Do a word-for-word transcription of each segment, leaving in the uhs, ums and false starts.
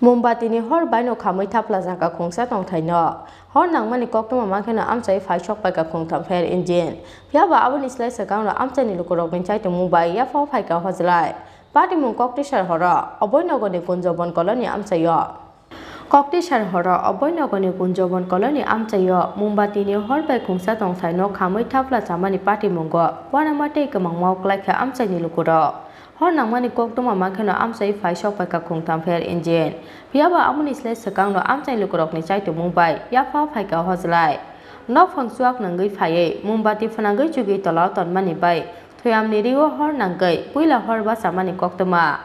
Mombati ni hor bai no khamwi thapla jaka khungsa tongthai no. Hor nangmani koktwma mankheno amchai phai sok paikha khungtham fire engine. Phiya ba aboni slai swkang no amchai ni lukurok ni chaitung mung bai yapha phaikha hojlai. Patimung Koktisar horo Oboinogo ni Kunjobon Colony amchai o. Koktisar horo Oboinogo ni Kunjobon Colony amchai o Mombati ni hor bai khungsa tongthai no khamwi thapla chamani patimungo wanama tei kwmangma kwlai kha amchai ni lukurok. Hor nangmani koktwma mankheno amchai phai sok paikha khungtham fire engine. Phiya ba aboni slai swkang no amchai lukurok ni chaitung mung bai yapha phaikha hojlai. Nokphang chuak nangwi phaiwi Mombati phwnangwi chugwi tola o tonmani bai thoyam ni rio hor nangwi puila hor bachamani koktwma.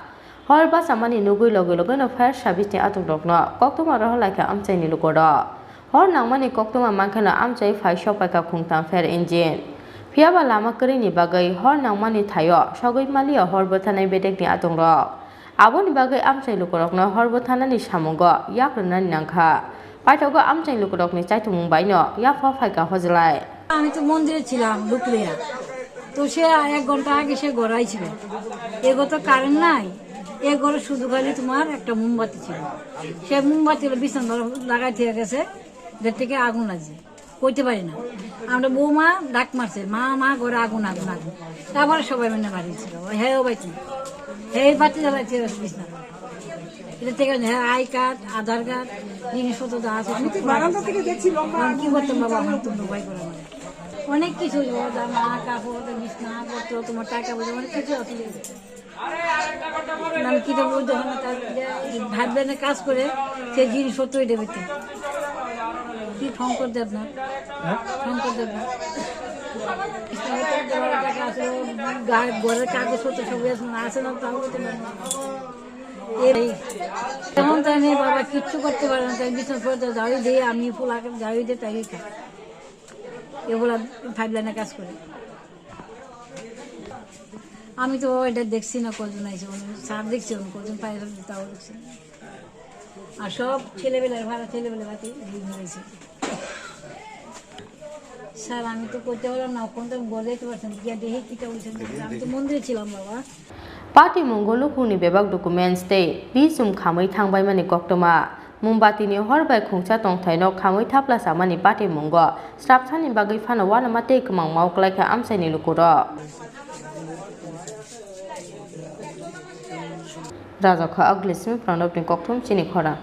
Hor bachamani nugwi logi logi no fire service ni atung rok no koktwma rohor lai kha amchai ni lukurok. Hor nangmani koktwma mankheno amchai phai sok paikha khungtham fire engine. Phiya ba lama kwrwi ni bagwi hor nangmani thaio sogwi maliya hor bwthanai bedek ni atung rok. Aboni bagwi amchai lukurok no hor bwthanani samungo yak rwnani nangkha. Paithago amchai lukurok ni chaitung mung bai no yapha phaikha hojlai. আমি তো মন্দিরে ছিলাম দুপুরে। তো সে এক ঘন্টা আগে সে ঘরে আইছিল। এগো তো কারেন্ট নাই। এ ঘরে শুধু খালি তোমার একটা মোমবাতি ছিল। সে মোমবাতি হলো বিছানা লাগাই দিয়ে গেছে, যে থেকে আগুন লাগছে। কইতে পারি না। আমরা বৌমা ডাক মারছে, "মা, মা, ঘরে আগুন, আগুন, আগুন।" তারপরে সবাই মিলে বাড়ি ছিল। ও, হ্যাঁ, ও ভাই তুমি। হ্যাঁ, এই বাতি জ্বালাইছে বিছানা। এটা থেকে হ্যাঁ, আই কার্ড, আধার কার্ড, জিনিসপত্র যা আছে আমি তো সব বারান্দা থেকে দেখছি লম্বা এখন কি আগুন করতাম বাবা? আমার তো উপায় করে আমার। অনেক কিছু, ও জামা, কাপড়, তো বিছনা, পত্র, তোমার টাকা পয়সা, অনেক কিছু আছে। নাম কি দেবো? যখন তার যে ভাত বেনে কাজ করে, সে জিনিসপত্র এটা বেচে। কি শঙ্কর দেব না? হ্যাঁ? শঙ্কর দেব না? কৃষ্ণ অবতার দেওয়ার টাকা আছে, গা-, ঘরের কাগজপত্র সবই আছে, না আছে না, তাও বলতে পারবো না। এই, এখন তো আমি বাবা কিচ্ছু করতে পারে না, তাই বিছানা পড়ে তো ঝাড়ু দিয়ে, আমি ফুল আঁকে ঝাড়ু দিয়ে তাই খাই। এগুলা পাইপ লাইনে কাজ করে। আমি তো এটা দেখছি না, কজন আইছে, উনি স্যার দেখছি, উনি কজন পাইলট, তাও দেখছি না। আর সব ছেলেবেলার ভাড়া, ছেলেবেলার ভাড়া দিয়ে ধরেছে। স্যার, আমি তো করতে পারলাম না, কোনটা বলে দিতে পারছেন, গিয়ে দেখে কিটা বলছেন, আমি তো মন্দিরে ছিলাম বাবা। Patimungo nukhungni bebak documents tei bisum khamwi thangbaimani koktwma. Mombati ni hor bai khungsa tongthai no khamwi thapla chamani patimungo srapsani bagwi phano wanama tei kwmangma kwlai kha amchai ni lukurok. Rajakha Aglising Pranab ni kokthum chini khorang.